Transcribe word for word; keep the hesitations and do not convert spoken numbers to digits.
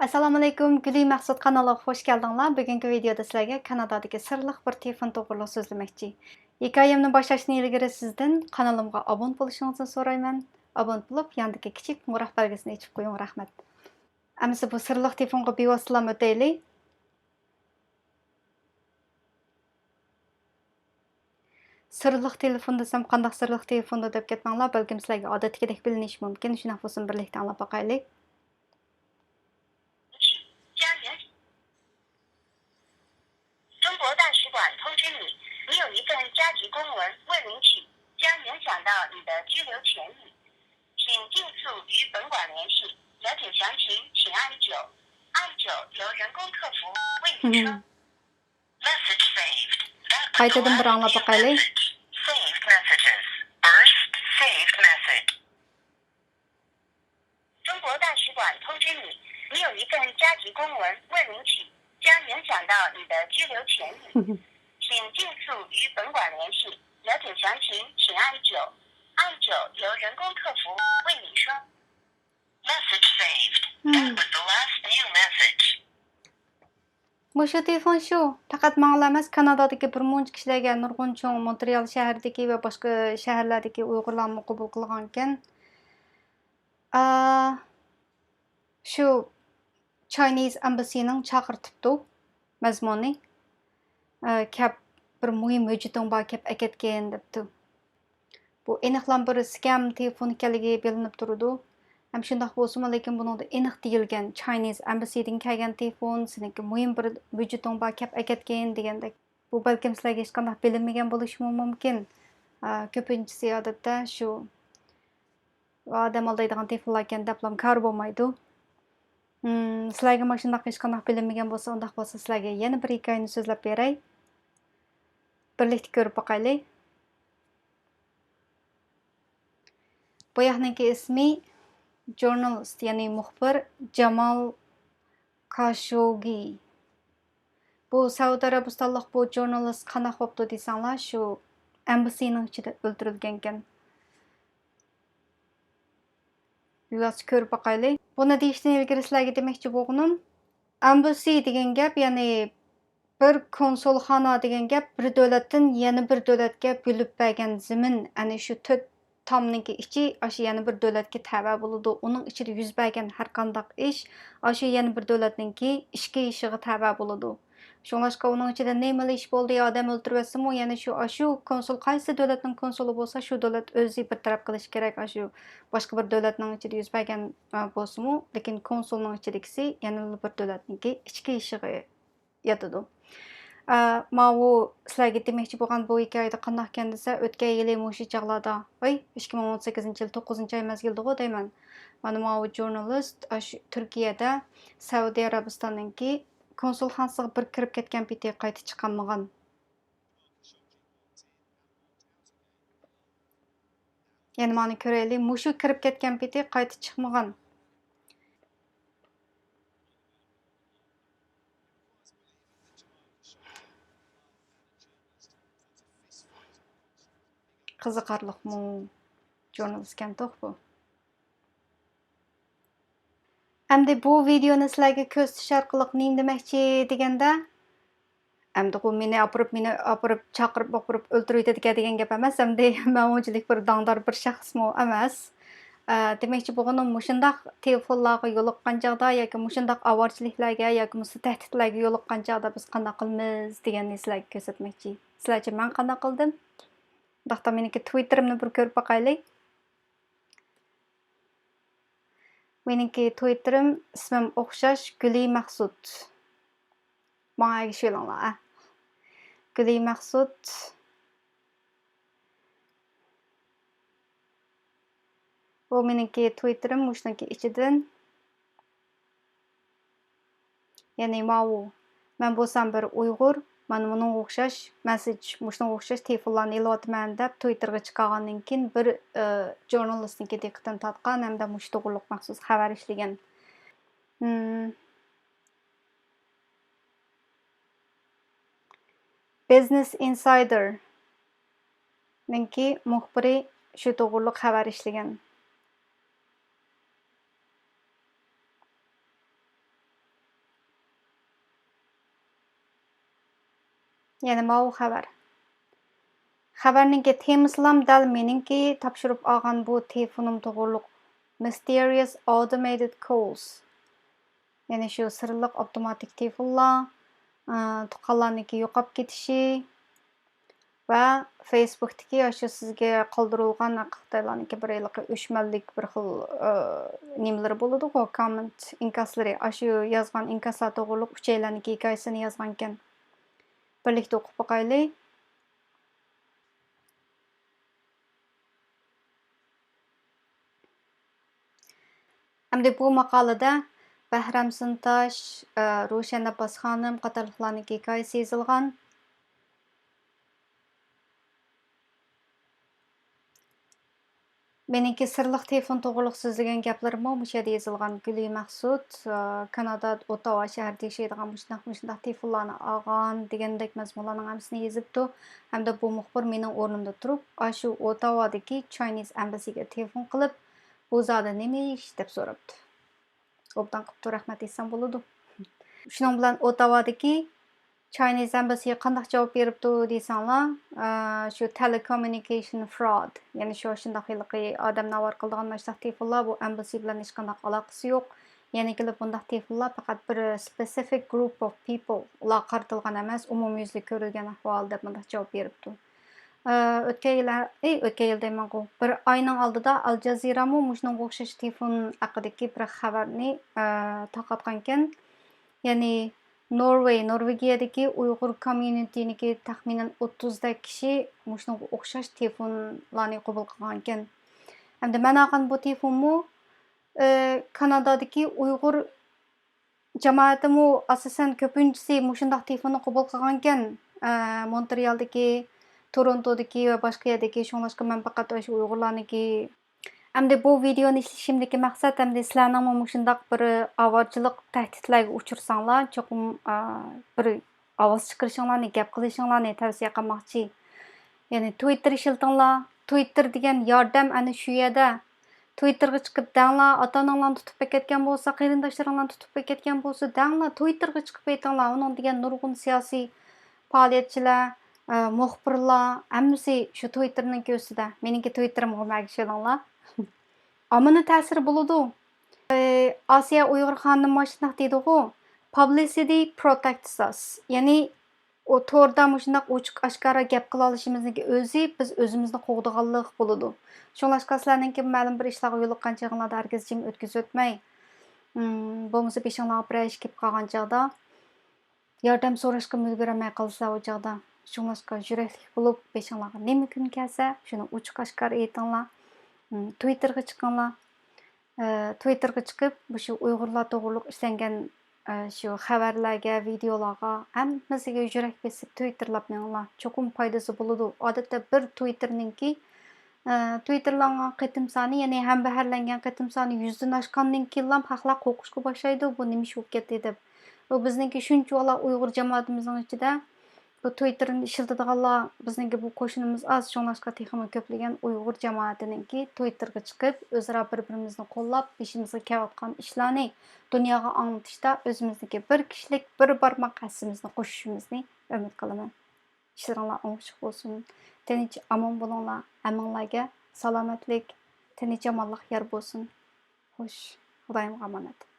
ئەسسالامۇئەلەيكۇم، گۈلى مەخسۇت قانىلىغا خۇش كەلدىڭلار. بۈگۈنكى ۋىدېيودا سىلەرگە كانادادىكى سىرلىق بىر تېلېفون توغرۇلۇق سۆزلىمەكچى. ھېكايەمنى باشلاشتىن ئىلگىرى سىزدىن قانىلىمغا ئابۇنە بولۇشىڭىزنى سورايمەن. ئابۇنە بولۇپ، ياندىكى كىچىك قوڭغۇراق بەلگىسىنى ئېچىپ قويۇڭ، رەھمەت. ئەمىسە بۇ سىرلىق تېلېفونغا بىۋاسىتىلا ئۆتەيلى. سىرلىق تېلېفون دېسەم، قانداق سىرلىق تېلېفوندۇ دەپ كەتمەڭلار، بەلكىم سىلەرگە ئادەتتىكىدەك بىلىنىشى مۇمكىن. شۇنداق بولسۇن، بىرلىكتە ئاڭلاپ باقايلى. 加油！中国大使馆通知你，你有一份加急公文未领取，将影响到你的居留权利，请尽速与本馆联系。了解详情，请按九，按九由人工客服为你收。Message saved. That was the قايتىدىن بىر ئاڭلاپ باقايلى. Saved messages. First saved message. 中国大使馆通知你，你有一份加急公文未领取，将影响到你的居留权利，请尽速与本馆联系。了解详情，请按九，按九由人工客服为你收。Message saved. That was the last new message. مۇشۇ تېلېفون شۇ. پەقەت ماڭىلا ئەمەس، كانادادىكى بىر مۇنچە كىشىلەرگە، نۇرغۇن چوڭ مونترېئال شەھىرىدىكى ۋە باشقا شەھەرلەردىكى ئۇيغۇرلارمۇ قوبۇل قىلغانىكەن. ئا، شۇ چاينىز ئەمبەسسىنىڭ چاقىرتىپتۇ مەزمۇنى. ئا، كەپ، بىر مۇھىم ھۆججىتىڭ بار، كەپ ئەكەتكىن دەپتۇ. بۇ ئېنىقلام بىر سكەم تېلېفون ئىكەنلىكى بىلىنىپ تۇرىدۇ. ھەم شۇنداق بولسىمۇ، لېكىن بۇنىڭدا ئېنىق دېيىلگەن، چاينىز ئەمبەسسىدىن كەلگەن تېلېفون، سېنىڭكى مۇھىم بىر ھۆججىتىڭ بار، كەپ ئەكەتكىن دېگەندەك. بۇ بەلكىم سىلەرگە ھېچقانداق بىلىنمىگەن بولۇشىمۇ مۇمكىن. ئا، كۆپىنچىسى ئادەتتە شۇ ئادەم ئالدايدىغان تېلېفونلاركەن دەپلام كار بولمايدۇ. ھىم، سىلەرگە ماشۇنداق ھېچقانداق بىلىنمىگەن بولسا، ئۇنداق بولسا سىلەرگە يەنە بىر ھېكايىنى سۆزلەپ بېرەي. بىرلىكتە كۆرۈپ باقايلى. بۇ ياقنىڭكى ئىسمى ژۇرنالىست، يەنى مۇخبىر جامال كاشوگى. بۇ سەئۇدى ئەرەبىستانلىق بۇ ژۇرنالىست قانداق بوپتۇ دېسەڭلار، شۇ ئەمبىسىنىڭ ئىچىدە ئۆلتۈرۈلگەنكەن. بىۋاسىتە كۆرۈپ باقايلى. بۇنى دېيىشتىن ئىلگىرى سىلەرگە دېمەكچى بولغىنىم، ئەمبىسى دېگەن گەپ، يەنى بىر كونسۇلخانا دېگەن گەپ، بىر دۆلەتتىن يەنە بىر دۆلەتكە بۆلۈپ بەرگەن زېمىن، ئەنە شۇ تۆت تامنىڭكى ئىچى، ئاشۇ يەنە بىر دۆلەتكە تەۋە بولىدۇ. ئۇنىڭ ئىچىدە يۈز بەرگەن ھەر قانداق ئىش، ئاشۇ يەنە بىر دۆلەتنىڭكى ئىچكى ئىشىغا تەۋە بولىدۇ. شۇڭلاشقا ئۇنىڭ ئىچىدە نېمىلا ئىش بولدى، ئادەم ئۆلتۈرۈۋەتسىمۇ، يەنە شۇ، ئاشۇ كونسۇل قايسى دۆلەتنىڭ كونسۇلى بولسا، شۇ دۆلەت ئۆزى بىر تەرەپ قىلىشى كېرەك. ئاشۇ باشقا بىر دۆلەتنىڭ ئىچىدە يۈز بەرگەن، ئە، بولسىمۇ، لېكىن كونسۇلنىڭ ئىچىدىكىسى يەنىلا بىر دۆلەتنىڭكى ئىچكى ئىشىغا ياتىدۇ. ئە، ماۋۇ سىلەرگە دېمەكچى بولغان بۇ ھېكايىدە قانداقكەن دېسە، ئۆتكەن يىلى مۇشۇ چاغلاردا، ۋاي، ئىككى مىڭ ئون سەككىزىنچى يىل توققۇزىنچى ئاي مەزگىلىدىغۇ دەيمەن. مانا ماۋۇ ژۇرنالىست ئاشۇ تۈركىيەدە سەئۇدى ئەرەبىستاننىڭكى كونسۇلخانىسىغا بىر كىرىپ كەتكەن پېتى قايتا چىقالمىغان. يەنە مانا كۆرەيلى، مۇشۇ كىرىپ كەتكەن پېتى قايتا چىقمىغان. قىزىقارلىقمۇ؟ ژۇرنالىستكەنتۇق بۇ. ئەمدى بۇ ۋىدېئونى سىلەرگە كۆرسىتىش ئارقىلىق نېمە دېمەكچى دېگەندە، ئەمدىغۇ مېنى ئاپىرىپ، مېنى ئاپىرىپ، چاقىرىپ، ئاپىرىپ ئۆلتۈرۈۋېتىدىكەن دېگەن گەپ ئەمەس. ئەمدى مەن ئۇنچىلىك بىر داڭدار بىر شەخسمۇ ئەمەس. ئە، دېمەكچى بولغىنىم، مۇشۇنداق تېلېفونلارغا يولۇققان چاغدا ياكى مۇشۇنداق ئاۋارىچىلىكلەرگە ياكى بولمىسا تەھدىتلەرگە يولۇققان چاغدا بىز قانداق قىلىمىز دېگەننى سىلەرگە كۆرسەتمەكچى. سىلەرچە مەن قانداق قىلدىم؟ ئۇنداقتا مېنىڭكى تۋىتتېرىمنى بىر كۆرۈپ باقايلى. مېنىڭكى تۋىتتېرىم، ئىسمىم ئوخشاش، گۈلى مەخسۇت. ماڭا ئەگىشىۋېلىڭلار، ئە. گۈلى مەخسۇت. بۇ مېنىڭكى تۋىتتېرىم، مۇشۇنىڭكى ئىچىدىن. يەنى ماۋۇ، مەن بولسام بىر ئۇيغۇر، مانا مۇنىڭغا ئوخشاش مەسسىج، مۇشۇنىڭغا ئوخشاش تېلېفونلارنى ئېلىۋاتىمەن دەپ تۋىتتېرغا چىقارغاندىن كېيىن بىر، ئى، ژۇرنالىستنىڭكى دىققىتىنى تارتقان ھەمدە مۇشۇ توغرۇلۇق مەخسۇس خەۋەر ئىشلىگەن. مم. بىزنېس ئىنسايدېرنىڭكى مۇخبىرى شۇ توغرۇلۇق خەۋەر ئىشلىگەن. يەنى ماۋۇ خەۋەر. خەۋەرنىڭكى تېمىسىلام دەل مېنىڭكى تاپشۇرۇپ ئالغان بۇ تېلېفونۇم توغرۇلۇق، Mysterious Automated Calls. يەنى شۇ سىرلىق ئاپتوماتىك تېلېفونلار، ئە، تۇغقانلارنىڭكى يوقاپ كېتىشى ۋە فېيسبۇكتىكى ئاشۇ سىزگە قالدۇرۇلغان خىتايلارنىڭكى بىر ھېلىقى ئۆچمەنلىك بىر خىل، ئە، نېمىلىرى بولىدىغۇ، كوممېنت، ئىنكاسلىرى. ئاشۇ يازغان ئىنكاسلار توغرۇلۇق ئۈچەيلەننىڭكى ھېكايىسىنى يازغانىكەن. بىرلىكتە ئوقۇپ باقايلى. ئەمدى بۇ ماقالىدە بەھرام سۇنتاش، ئە، روشەن ئابباس خانىم قاتارلىقلارنىڭ ھېكايىسى يېزىلغان. مېنىڭكى سىرلىق تېلېفون توغرۇلۇق سۆزلىگەن گەپلىرىممۇ مۇشۇ يەردە يېزىلغان. گۈلى مەخسۇت، ئە، كانادا ئوتتاۋا شەھىرىدە ياشايدىغان مۇشۇنداق، مۇشۇنداق تېلېفونلارنى ئالغان دېگەندەك مەزمۇنلارنىڭ ھەممىسىنى يېزىپتۇ. ھەمدە بۇ مۇخبىر مېنىڭ ئورنۇمدا تۇرۇپ، ئاشۇ ئوتتاۋادىكى چاينىز ئەمبەسسىگە تېلېفون قىلىپ، بۇ زادى نېمە ئىش دەپ سوراپتۇ. ئوبدان قىپتۇ، رەھمەت ئېيتسام بولىدۇ. شۇنىڭ بىلەن ئوتتاۋادىكى چاينىز ئەمبەسسى قانداق جاۋاب بېرىپتۇ دېسەڭلار، ئە، شۇ telecommunication fraud، يەنى شۇ شۇنداق ھېلىقى ئادەمنى ئاۋارە قىلىدىغان ماشۇنداق تېلېفونلار، بۇ ئەمبەسسى بىلەن ھېچقانداق ئالاقىسى يوق. يەنە كېلىپ بۇنداق تېلېفونلار پەقەت بىر specific group of people، ئۇلارغا قارىتىلغان ئەمەس، ئومۇميۈزلۈك كۆرۈلگەن ئەھۋال دەپ مۇنداق جاۋاب بېرىپتۇ. ئە، ئۆتكەن يىل، ئەي، ئۆتكەن يىل دەيمەنغۇ، بىر ئاينىڭ ئالدىدا ئەل جەزىرەمۇ مۇشۇنىڭغا ئوخشاش تېلېفون ھەققىدىكى بىر خەۋەرنى، ئە، تارقاتقانىكەن. يەنى نورۋېي، نورۋېگىيەدىكى ئۇيغۇر كومميۇنىتىنىڭكى تەخمىنەن ئوتتۇزدەك كىشى مۇشۇنىڭغا ئوخشاش تېلېفونلارنى قوبۇل قىلغانىكەن. ھەمدە مەن ئالغان بۇ تېلېفونمۇ، ئى، كانادادىكى ئۇيغۇر جامائىتىمۇ ئاساسەن كۆپىنچىسى مۇشۇنداق تېلېفوننى قوبۇل قىلغانىكەن. ئى، مونترېئالدىكى، تورونتودىكى ۋە باشقا يەردىكى، شۇڭلاشقا مەن پەقەت ئاشۇ ئۇيغۇرلارنىڭكى ئەمدى بۇ ۋىدېئونى ئىشلىشىمدىكى مەقسەت، ئەمدى سىلەرنىڭمۇ مۇشۇنداق بىر ئاۋارىچىلىق تەھدىتلەرگە ئۇچرىساڭلار، چوقۇم، ئا، بىر ئاۋاز چىقىرىشىڭلارنى، گەپ قىلىشىڭلارنى تەۋسىيە قىلماقچى. يەنى تىۋىتتېر ئىشلىتىڭلار. تىۋىتتېر دېگەن ياردەم ئەنە شۇ يەردە. تىۋىتتېرغا چىقىپ دەڭلار، ئاتا-ئاناڭلارنى تۇتۇپ ئەكەتكەن بولسا، قېرىنداشلىرىڭلارنى تۇتۇپ ئەكەتكەن بولسا، دەڭلار، تىۋىتتېرغا چىقىپ ئېيتىڭلار. ئۇنىڭ دېگەن نۇرغۇن سىياسىي پائالىيەتچىلەر، ئە، مۇخبىرلار، ھەممىسى شۇ تىۋىتتېرنىڭكى ئۈستىدە. مېنىڭكى تىۋىتتېرىمغا مەگىشىۋېلىڭلار. ئاممىنى تەسىرى بولىدۇ. ئى، ئاسىيە ئۇيغۇر خانىم ماشۇنداق دېدىغۇ، publicity protects us. يەنى، ئۇ توردا مۇشۇنداق ئوچۇق ئاشكارا گەپ قىلالىشىمىزنىڭكى ئۆزى بىز ئۆزىمىزنى قوغدىغانلىق بولىدۇ. شۇڭلاشقا سىلەرنىڭكى مەلۇم بىر ئىشلارغا يولۇققان چېغىڭلاردا ھەرگىز جىم ئۆتكۈزۈۋەتمەي. ئىم، بولمىسا بېشىڭلارغا بىرەر ئىش كېلىپ قالغان چاغدا، ياردەم سوراشقىمۇ ئۈلگۈرەلمەي قالىسىلەر ئۇ چاغدا. شۇڭلاشقا يۈرەكلىك بولۇپ، بېشىڭلارغا نېمە كۈن كەلسە، شۇنى ئوچۇق ئاشكارا ئېيتىڭلار. ئىم، تىۋىتتېرغا چىقىڭلار. ئى، تىۋىتتېرغا چىقىپ، مۇشۇ ئۇيغۇرلار توغرۇلۇق ئىشلەنگەن، ئى، شۇ خەۋەرلەرگە، ۋىدېئولارغا ھەممىسىگە يۈرەك بېسىپ تىۋىتتېرلاپ مېڭىڭلار. چوقۇم پايدىسى بولىدۇ. ئادەتتە بىر تىۋىتتېرنىڭكى، ئى، تىۋىتتېرلانغان قېتىم سانى، يەنى ھەمبەھىرلەنگەن قېتىم سانى يۈزدىن ئاشقاندىن كېيىنلا خەقلەر قورقۇشقا باشلايدۇ، بۇ نېمە ئىش بولۇپ كەتتى دەپ. بۇ بىزنىڭكى شۇنچىۋالا ئۇيغۇر جامائىتىمىزنىڭ ئىچىدە بۇ تىۋىتتېرنى ئىشلىتىدىغانلار بىزنىڭكى بۇ قوشۇنىمىز ئاز، شۇڭلاشقا تېخىمۇ كۆپلىگەن ئۇيغۇر جامائىتىنىڭكى تىۋىتتېرغا چىقىپ، ئۆزئارا بىر-بىرىمىزنى قوللاپ، بېشىمىزغا كېلىۋاتقان ئىشلارنى دۇنياغا ئاڭلىتىشتا ئۆزىمىزنىڭكى بىر كىشىلىك، بىر بارماق ھەسسىمىزنى قوشۇشىمىزنى ئۈمىد قىلىمەن. ئىشلىرىڭلار ئوڭۇشلۇق بولسۇن. تىنچ، ئامان بولۇڭلار. ھەممىڭلارگە سالامەتلىك، تىنچ-ئامانلىق يار بولسۇن. خوش، خۇدايىمغا ئامانەت.